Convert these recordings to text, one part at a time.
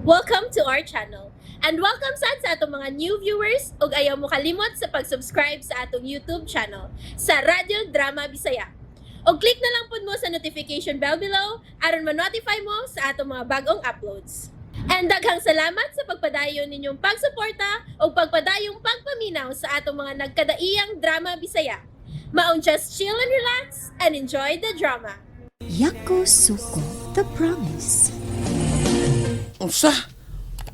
Welcome to our channel. And welcome sad sa atong mga new viewers ug ayaw mo kalimot sa pag-subscribe sa atong YouTube channel sa Radyo Drama Bisaya. Og click na lang pud mo sa notification bell below aron ma-notify mo sa atong mga bagong uploads. And daghang salamat sa pagpadayon ninyong pagsuporta ug pagpadayong pagpaminaw sa atong mga nagkadaiyang drama Bisaya. Maong just chill and relax and enjoy the drama. Yakusoku, The Promise. Unsa?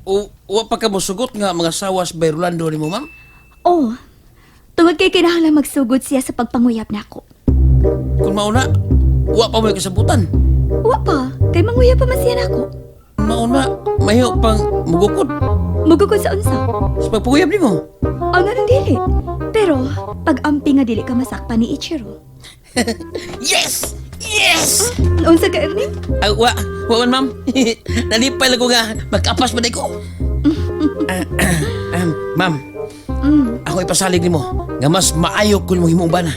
O, wa pa ka mosugot nga mga sawas by Rolando nimo, ma'am? Oh, tungod kay kinahanglan magsugod siya sa pagpanguyab nako. Kung mauna, wa pa mo'y kasabutan. Wa pa, kay manguyab pa man siya nako. Mauna, mahiyo pang mugukod Mugukod sa unsa? Sa pagpanguyab nimo. Ang anong dili. Pero, pag-ampi nga dili ka masakpan ni Ichiro. Yes! Yes! Unsa ka, Ernie? Ay, wa, wa man, ma'am. Nalipay lang ko nga, magkapas man ko. Ma'am, ako ipasalig nimo nga mas maayo kung mo himong bana.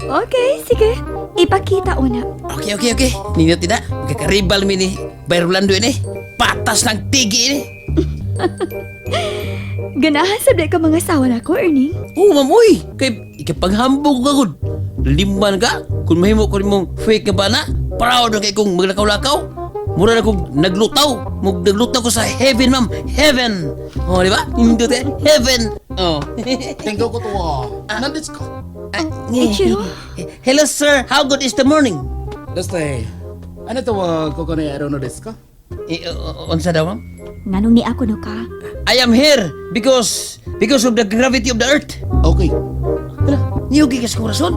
Okay, sige. Ipakita una. Okay. Ninyo tina, magkakaribal mi ni Bay Rolando ini. Patas ng tigi ini. Ganahan sa ka mga asawa nako, Ernie. Oo, ma'am, uy. Kay ikapaghambog ka gud. Liman ka, kung mahimo ko nimong fake nga bana, proud na kay kong maglakaw-lakaw. Mura na kong naglutaw. Mug naglutaw ko sa heaven, ma'am. Heaven. Oh, di ba? Hindi te. Heaven. Oh. 天候ことは何ですか Ichiro? Hello, sir. How good is the morning? ですねあなたはここにあるのですか Eh, unsa daw, ma'am? Nganong ni ako no ka? I am here because of the gravity of the earth. ?OK Hala, niyugi ka sa kong rason.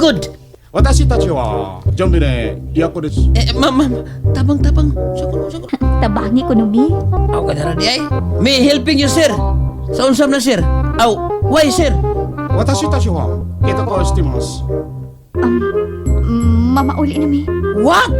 Good. 私たちはジョンビネヤコです Eh, ma'am, ma'am, tabang, tabang. Sakon, sakon. Tabangi ko no mi. Aw, kadara di ay. Me helping you, sir. Sa unsam na, sir. Aw, why, sir? 私たちは計画をしています Mamauli na mi. What?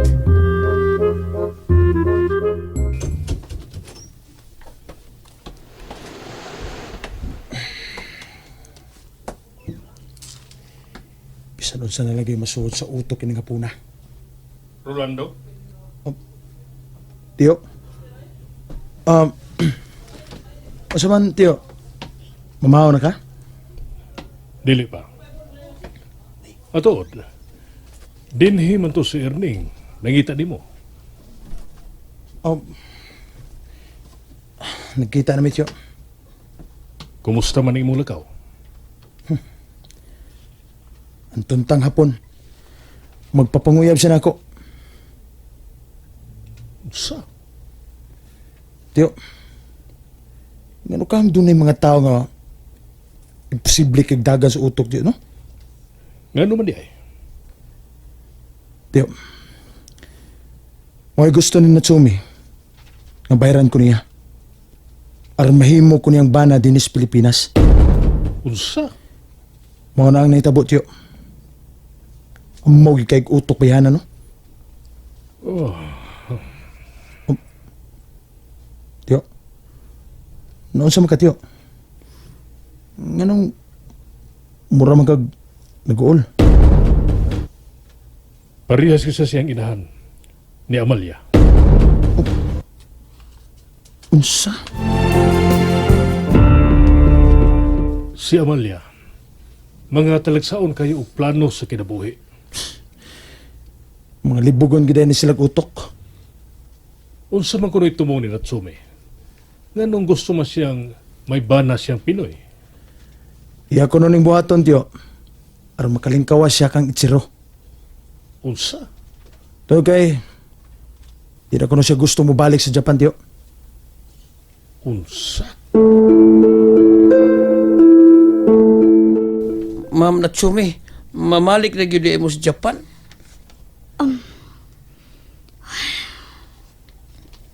Bisan unsa na lagi masuod sa utok kining hapuna. Rolando? Tiyo. Unsa man, Tiyo? Mamaw na ka? Dili pa. Atuod, dinhi man to si Erning. Nangita nimo. Nagkita na mi, Tiyo. Kumusta man ang imong lakaw? Ang tuntang hapon. Magpapanguyab siya nako. Unsa? Tiyo. Ngano ka dunay mga tao nga imposible kag dagan sa utok, Tiyo, no? Ngano man di ay? Tiyo. Mo'y gusto ni Natsumi nga bayaran ko niya. Aron mahimo ko niyang bana dinis Pilipinas. Unsa? Mao na ang nahitabo, Tiyo. Amo gyud kay utok bayhana, no? Oh, Tiyo. Noon sa mga Tiyo. Nganong mura man kag nag-uol. Parehas ka sa siyang inahan ni Amalia. Unsa? Si Amalia, mga talagsaon kayo og plano sa kinabuhi. Mga libugon gid ni sila utok. Unsa man kuno'y tumong ni Natsume? Nganong gusto man siyang may bana siyang Pinoy? Iya ko ning buhaton, Tiyo. Aron makalingkawa siya kang Ichiro. Unsa? Tiyo kay di na kuno siya gusto mo balik sa Japan, Tiyo. Unsa? Ma'am Natsumi, mamalik na gyud mo sa Japan.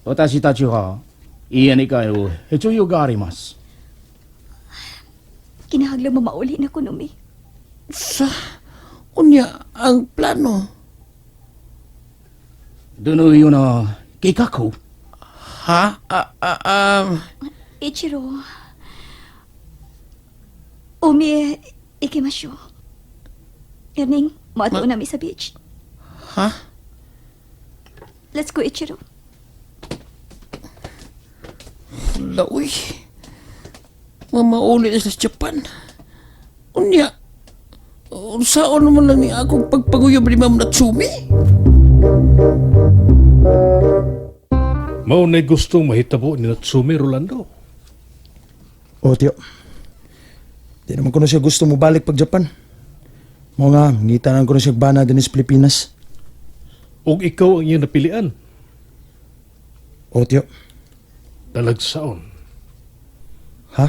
私たちは家に帰る必要があります Kinahanglan mamauli na ko no mi. Sa unya ang plano. どのような計画 Ha? Ah, ah, Ichiro. Umi, ikimasyo. Erning, moadto na mi sa beach. Ha? Let's go, Ichiro. Wala, uy. Mamauli na sa Japan. Unya, unsaon naman lang ni akong pagpanguyab ni Ma'am Natsumi? Mao na'y gustong mahitabo ni Natsume, Rolando. O, tiyo. Di naman ko na siya gusto mo balik pag Japan. Mo nga, ngita na ko na siya bana din sa Pilipinas. Ug ikaw ang iyang napilian. O, tiyo. Talagsaon. Ha?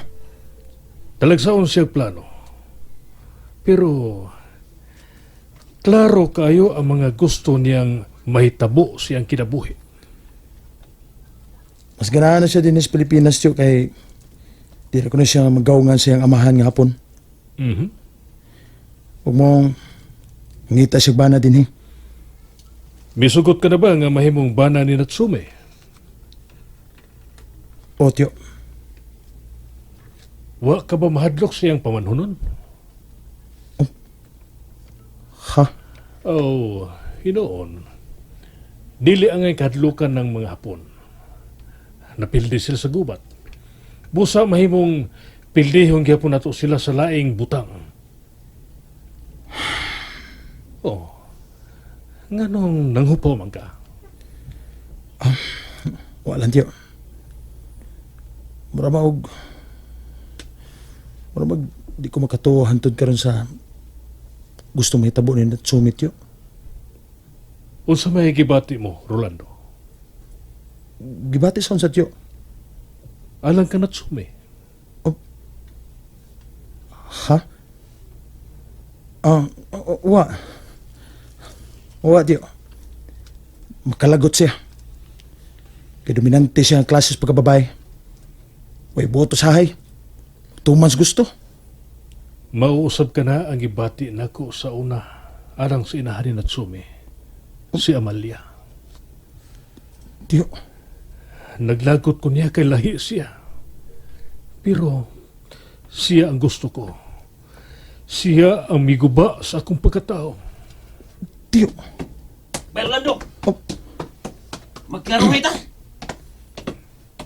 Talagsaon siya plano. Pero klaro kayo ang mga gusto niyang mahitabo siyang kinabuhi. Mas ganahan na siya din sa Pilipinas, tiyo, kay di na ko na siya magawngan sa iyang amahan nga hapon. Mhm. Huwag mong ngita siya bana din, eh. Misugot ka na ba nga mahimong bana ni Natsume? O, tiyo. Wa ka ba mahadlok siyang pamanhunon? Ha? Oh, hinoon. Dili angay kahadlukan ng mga Hapon. Napildi sila sa gubat. Busa mahimong pildihon gyapon nato sila sa laing butang. Oh. Nganong nanghupaw man ka? Wala lang, tiyo. Mura ba og... Mura bag di ko makatuwa hantod karon sa gusto mahitabo ni Natsumi, tiyo. Unsa may gibati mo, Rolando? Gibati sa unsa, tiyo. Alang ka Natsume. Ha? Ah, wa. Wa, tiyo. Makalagot siya. Kay dominante siya ang klases pagkababae. Way boto sa hay. Tumans gusto. Mauusab ka na ang gibati nako sa una alang sa inahan ni Natsume, si Amalia. Tiyo. Naglagot ko niya kay lahi siya. Pero siya ang gusto ko. Siya ang miguba sa akong pagkatao. Tiyo. Bay Rolando, Oh, magklaro kita.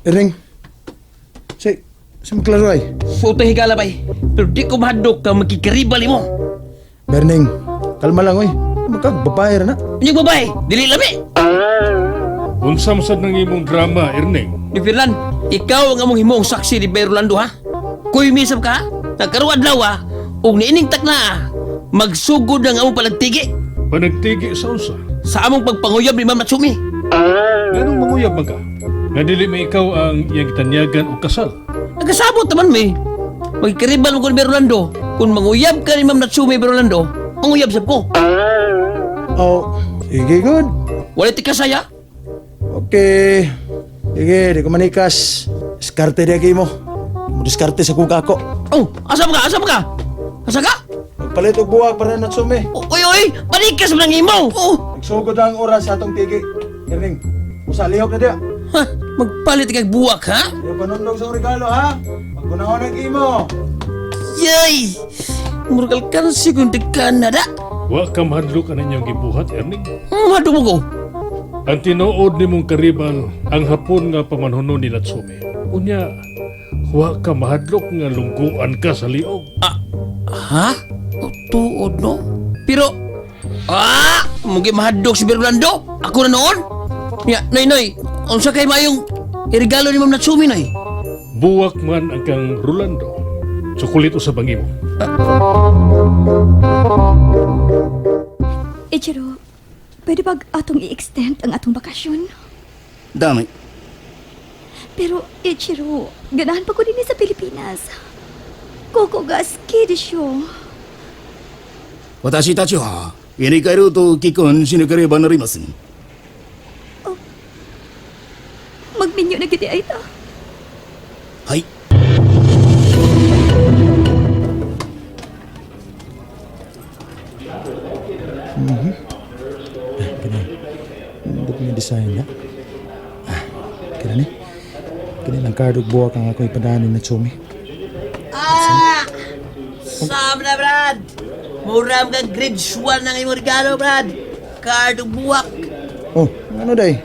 Ering. Say, sa maklaro ay. Puta higala bay. Pero di ko mahadlok ka magkikaribal mo. Berning, kalma lang oy. Magkag babae ra na. Unyag babae, dili lami. Unsa man sad nang imong drama, Erning? Ni Firlan, ikaw ang among himong saksi ni Bay Rolando ha? Kuy misap ka ha? Nagkaroon adlaw ha? Ug niining takna ha? Magsugod ang among palagtigi Panagtigi sa unsa? sa among pagpanguyab ni Ma'am Natsumi. Nganong manguyab man ka? Nga dili man ikaw ang iyang gitanyagan og kasal. Nagkasabot naman may. Magkaribal mo ko ni Bay Rolando. Kung manguyab ka ni Ma'am Natsumi Bay Rolando, manguyab sab ko. Oh, sige good. Wala ti kasaya. Okay. Sige, di ko manikas. Diskarte di mo. Mo diskarte sa kuka ko. Oh, asa ba ka? Asa ba ka? Asa ka? Magpalit og buwak para Natsume. Uy, uy, balikas mo ng imo. Oh, Nagsugod ang oras sa atong tigi. Erning, usa lihok na diya. ha, magpalit kag buwak ha? Ayaw panundog sa regalo ha. Pagkunahon ang imo. Yay! Murgal kansi kung dekan na da. Wa ka mahadlok ang inyong gibuhat, Erning. Madungog ko. Ang tinuod nimong karibal ang hapon nga pamanhunon ni Natsume. Unya, wa ka mahadlok nga lungguan ka sa liog. Ah, ha? O, tuod no? Pero, ah, mugi mahadlok si Berlando. Ako na noon. Ya, noy, noy, unsa kay mayong irigalo ni Ma'am Natsumi, noy? Buwak man ang kang Rolando. Sukulit usab ang imo. Ichiro, pwede ba atong i-extend ang atong bakasyon? ダメ。 Pero, Ichiro, ganahan pa ko din sa Pilipinas. Koko ga suki desho. 私たちは家に帰ると結婚しなければなりません。 Magminyo na gid ay ta. はい。 Kini. Nindot nga design na. Ah, kini ni. Kini lang card og buwak ang ako ipadaan ni Natsumi. Ah! Sam na, Brad! Muram kang grade 1 ng imong regalo, Brad! Card ug buwak. Oh, ano day?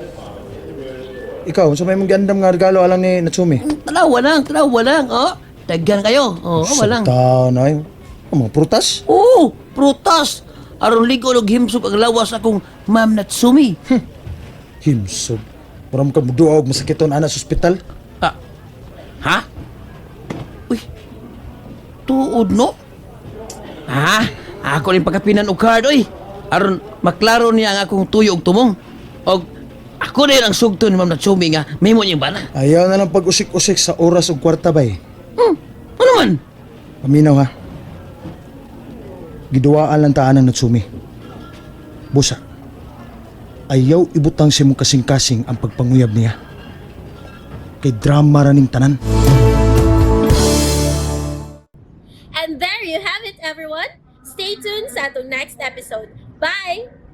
Ikaw, unsa may imong giandam nga regalo alang ni Natsumi? Tanawa lang, tanawa lang. Oh, daghan kayo. Oh, walang. Sa taon ay. Ang mga prutas? Oo, prutas. Aron ligo og himsog ang lawas akong Ma'am Natsumi. Himsog. Mura mo ka muduha og masakiton ana sa ospital. Ah, ha? Uy, tuod no? Ha? Ako rin pagkapinan og card, oy. Aron maklaro niya ang akong tuyo og tumong. Og ako na yun ang sugto ni Ma'am Natsumi nga mahimo niyang bana. Ayaw na lang pag-usik-usik sa oras ug kwarta bay. Ano man? Paminaw ha. Giduwaan lang taan ang Natsumi. Busa. Ayaw ibutang si mong kasing-kasing ang pagpanguyab niya. Kay drama ra ning tanan. And there you have it, everyone. Stay tuned sa atong next episode. Bye!